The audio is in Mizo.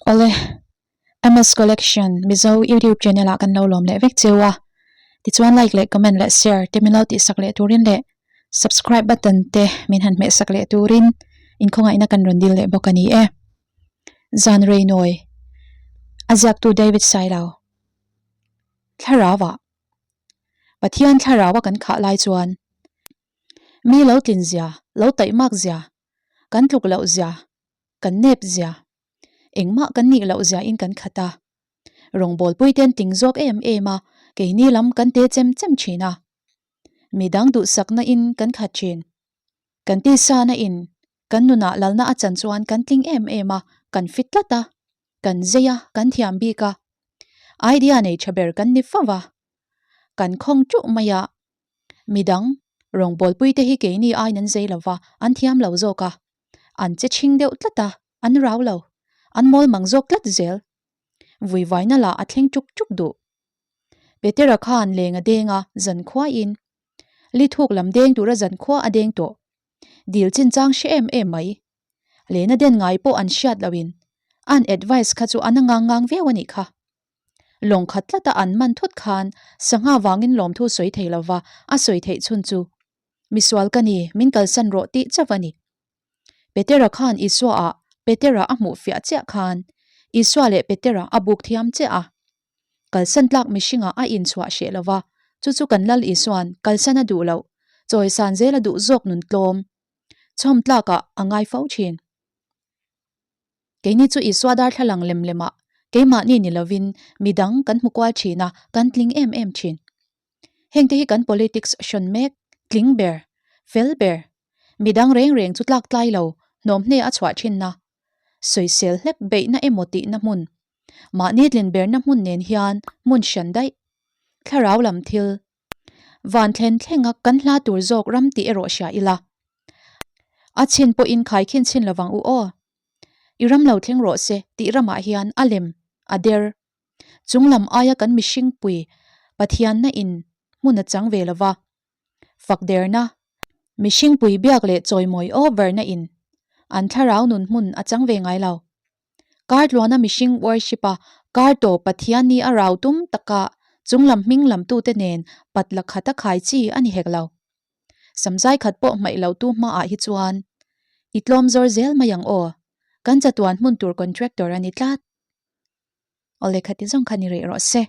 Awle, MS Collection Mizo YouTube channel ah kan lo lawm leh vek cheu a, tichuan like leh comment leh share te min lo tihsak leh turin leh subscribe button te min han hmehsak leh turin inkhawngaihna kan rawn dil leh bawk a ni e. Zan Reinawi, a ziaktu David Sailo. Thlarau ah. Pathian thlarau a kan khah lai chuan mi lo tlin zia, lo taihmak zia, kan tluk loh zia, kan nep zia, engmah kan nih loh zia in kan khat a. Rawngbawlpui ten tling zawk em em a, keini lam kan te chem chem thin a. Midang duhsakna in kan khat thin. Kan tisana in kan nunah lalna a chan chuan kan tling em em a, kan fit tlat a, kan zei a, kan thiam bik a. Idea nei tha ber kan ni fo va. Kan khawng ṭuh mai a. Midang, rawngbawlpui te hi keini aiin an zei lo va, an thiam lo zawk a. An che chhing deuh tlat a, an rau lo. An mawl mang zawk tlat zel. Vuivaina lah a thleng ṭuk ṭuk duh. Petera khan leng a deng a, zankhuaiin. Li thuk lam deng tura zankhua a deng tawh. Dil chinchang hre em em mai. Lena den ngai pawh an hriat loin an advice kha chu a na ngang ngang viau a nih kha. Lawng khat tlata an man thut khan sangha vangin lawmthu sawi thei lova a sawi theih chhun chu misual ka ni min kalsan rawh tih chauh a ni. Petera khan Isua ah Petera a hmuh fiah chiah khan Isua leh Petera a buk thiam chiah a. Kalsan tlak mihringah a inchhuah hreh lova chu chu kan Lal Isua'n kalsan a duh loh chawisan zel a duh zawk nun tlawm Chhawm tlakah a ngai fo thin. Keini chu Isua darthlalang lem lemah keimahni ni lovin midang kan hmu kual thin a, kan tling em em thin. Hengte hi kan politics hrawn mek, tling ber, fel ber, midang reng reng chu tlak tlai lo, hnawmhne a chhuah thinna, sawisel hlek beihna emaw tihna hmun, mahni tlin berna hmun nen hian hmun hran daih, thlarau lam thil, Van thlen thlenga kan hla tur zawk ram tih erawh hria ila. A chhin pawhin khaikhin chhin lovang u aw. I ram lo thleng rawh se tih ramah hian a lem, a der. Chung lam aia kan mihring pui Pathianna in hmun a chang ve lova. Fak derna, mihring pui biak leh chawimawi over na in an thlarau nun hmun a chang ve ngai lo. Kar tluana mihring worship a kar tawp Pathian ni a rau tum taka chunglam hming lamtute nen pat la khat a khai chi a ni hek lo. Samzai khat pawh hmaih lo tu hmaah hi chuan i tlawm zawr zel mai ang aw, kan chatuan hmun tur contractor a ni tlat. Awle khati zawng kha ni rih rawh se.